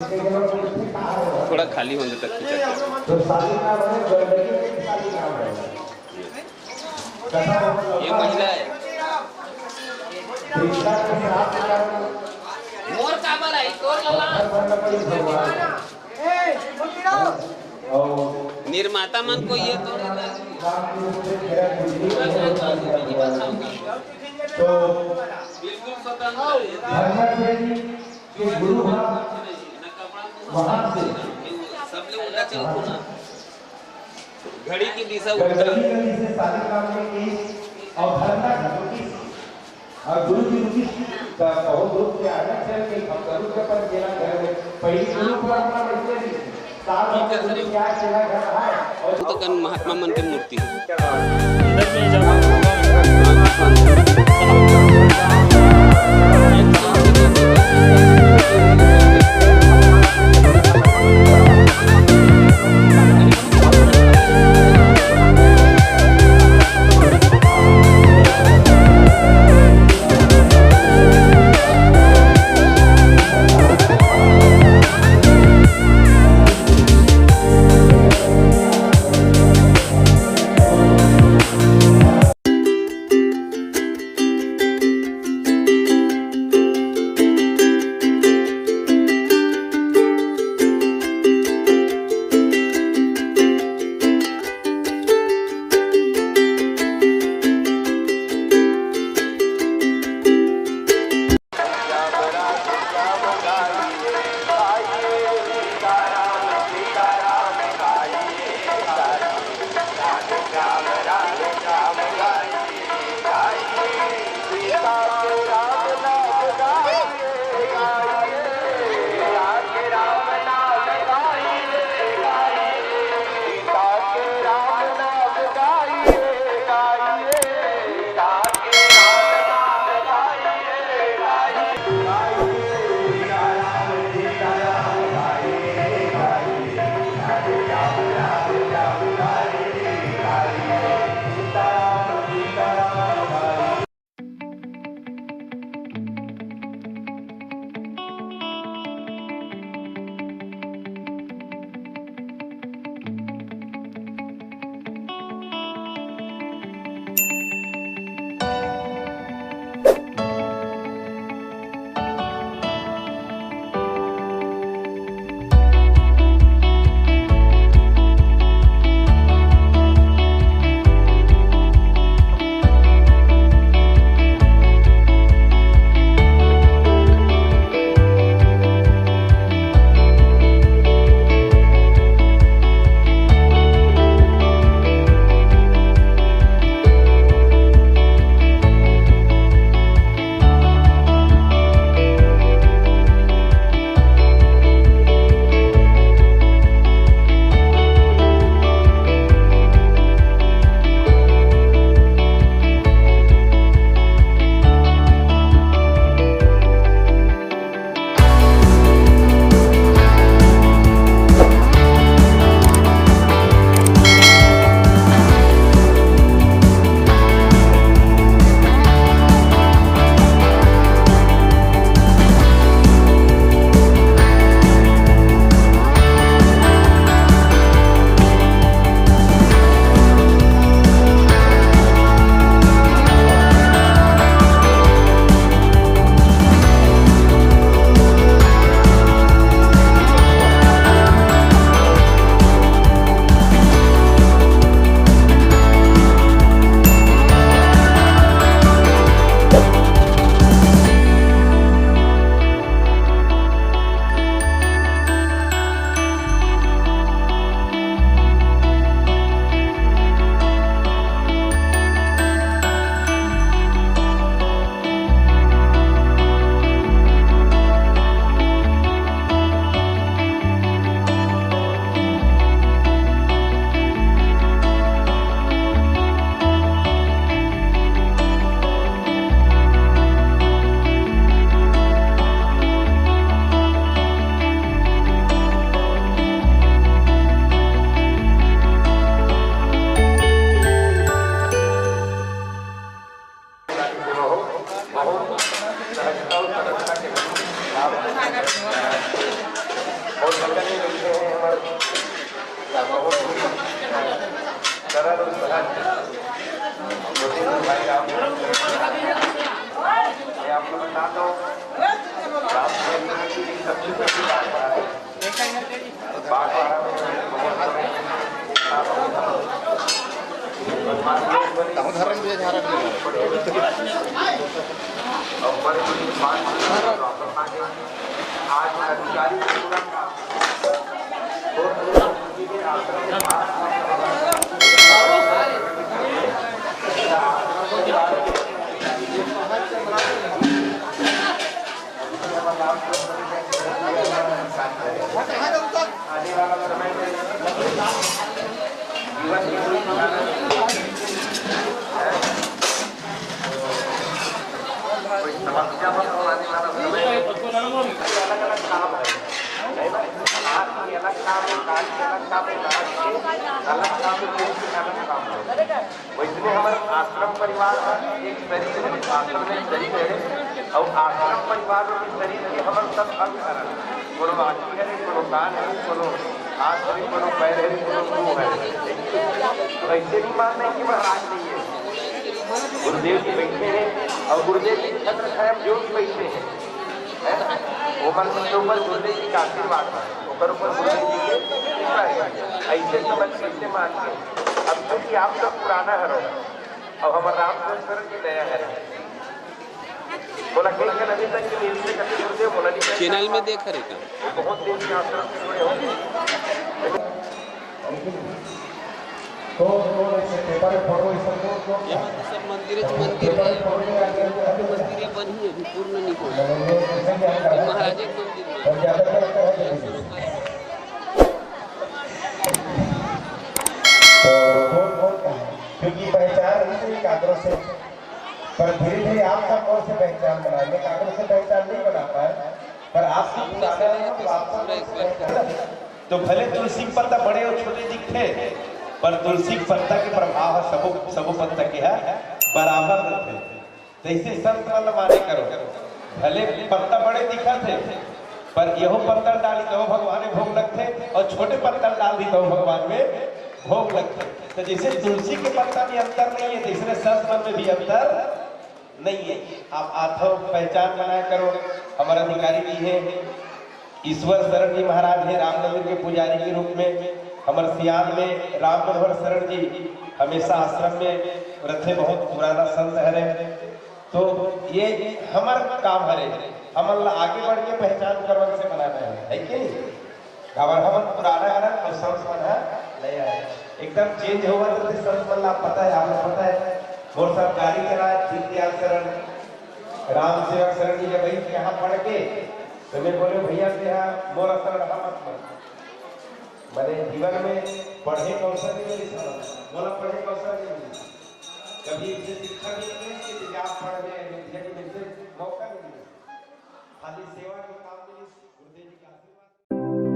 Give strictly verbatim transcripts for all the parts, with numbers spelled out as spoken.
थोड़ा खाली होने तक खींचा। ये महिला है। मोर काबर आई तोर लला। निर्माता मन को ये तो बिल्कुल स्वतंत्र है। धर्मेश जी के गुरु ह वहां से घड़ी की दिशा उत्तर। गणपति गली से शालिग्राम में की और धरना घटोती और गुरु जी रुकी त बहुत दुख के आनंद चल के हम जरूर के अपन जेला घर में पहली गुरु पर अपना बैठे भी साल भर गुरु क्या जेला घर आए और तो कन महात्मा मन के मूर्ति है। अंदर में जब आज अधिकारी पूरा काम वैसने हमर आश्रम परिवार ह एक शरीर है, आश्रम में शरीर है, और आश्रम परिवार में शरीर के हमर सब अंग हरन। कोनो आँखी हरे, कोनो कान हरे, कोनो हाथ हरे, कोनो पैर हरे, कोनो मुंह हरे। तो ऐसे नहीं मानना है कि महाराज नहीं है। गुरुदेव जी बैठे हैं और गुरुदेव जी छत्र छाया में जो भी बैठे हैं, है ना, वो मन के ऊपर गुरुदेव जी का आशीर्वाद है, ओकर ऊपर गुरुदेव जी के कृपा है। ऐसे समझ, ऐसे मान के अब क्योंकि आप सब पुराना हरो, अब हमर रामकृष्ण शरण जी नया हरे। बोला, कई झन अभी तक के मेरे से कभी गुरुदेव बोला नहीं। चैनल में देख हरे का? बहुत दिन से आश्रम से जुड़े हो। तो, तो ऐसे पेपर फोटो, ये सब तो, तो ये सब मंदिर, मंदिर है। मंदिर ये बनी है, अभी पूर्ण नहीं हुआ। ये महाराजे के मंदिर है। तो कौन, कौन का है? क्योंकि पहचान नहीं हुई कागरों से, पर धीरे-धीरे आप सब ओर से पहचान बनाए। मैं कागरों से पहचान नहीं बना पाया, पर आप सब पुराने हो, तो आप सब ओर से पहचान। तो भले तुलसी के पत्ता बड़े और छोटे दिखथे, पर तुलसी के पत्ता के प्रभाव ह सबो, सबो पत्ता के ह बराबर रथे। जैसे संत मन ल माने करो, भले पत्ता बड़े दिखत हे, पर यहू पत्ता डाली तहू भगवान में भोग लगथे, और छोटे पत्ता डाल दी तहू भगवान में भोग लगथे। तो जैसे तुलसी के पत्ता में अंतर नहीं है, तैसने संत मन में भी अंतर नहीं है। आप आथव, पहचान बनाया करो। हमर अधिकारी जी हे, ईश्वर शरण जी महाराज हे, राम मंदिर के पुजारी के रूप में। हमर सियान में राम मनोहर शरण जी हमेशा आश्रम में रथे, बहुत पुराना संत हरे। तो ये हमर काम हरे, हमन ला आगे बढ़ के पहचान करवन से बनाना है, है कि नहीं? काबर हमन पुराना हरन अउ संत मन ह नया हे। एकदम चेंज होवत रथे संत मन ला, पता है, आप लोग पता है। मोर साथ गाड़ी चलाए दीनदयाल शरण, राम सेवक शरण जी जब आई यहाँ पढ़ के, तो मैं बोले, "भैया, तेहा मोर असन रहा मत मन।" मैंने जीवन में पढ़े का अवसर नहीं मिली था, बोला, "पढ़े का अवसर नहीं मिली।" कभी इनसे शिक्षा भी नहीं ली कि आप पढ़ रहे हैं, विद्या की मिलते मौका नहीं मिला, खाली सेवा के काम मिली। गुरुदेव जी का आशीर्वाद।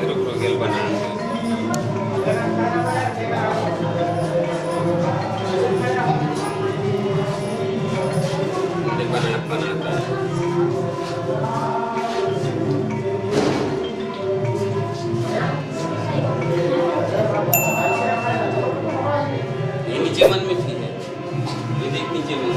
रुक, रुक, गेल बना। बना, बना। ये नीचे मन में थी है, ये देख नीचे मन।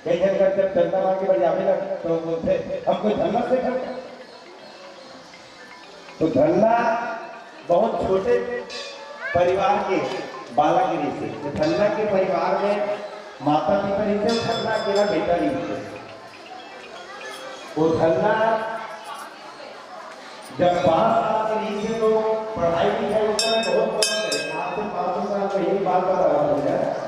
कई झन कर जब चंदा मांगे बर जाबे ना, तो बोलथे, "हम कोई धर्मस से कर।" तो धन्ना बहुत छोटे परिवार के बालक रहिसे। तो धन्ना के परिवार में माता पिता रहिसे, धन्ना अकेला बेटा रहिसे। वो धन्ना जब पाँच साल के रहिसे तो पढ़ाई लिखाई उसमें बहुत मदद करे। आज से पाँच साल पहले की बात बता रहा हूँ मैं।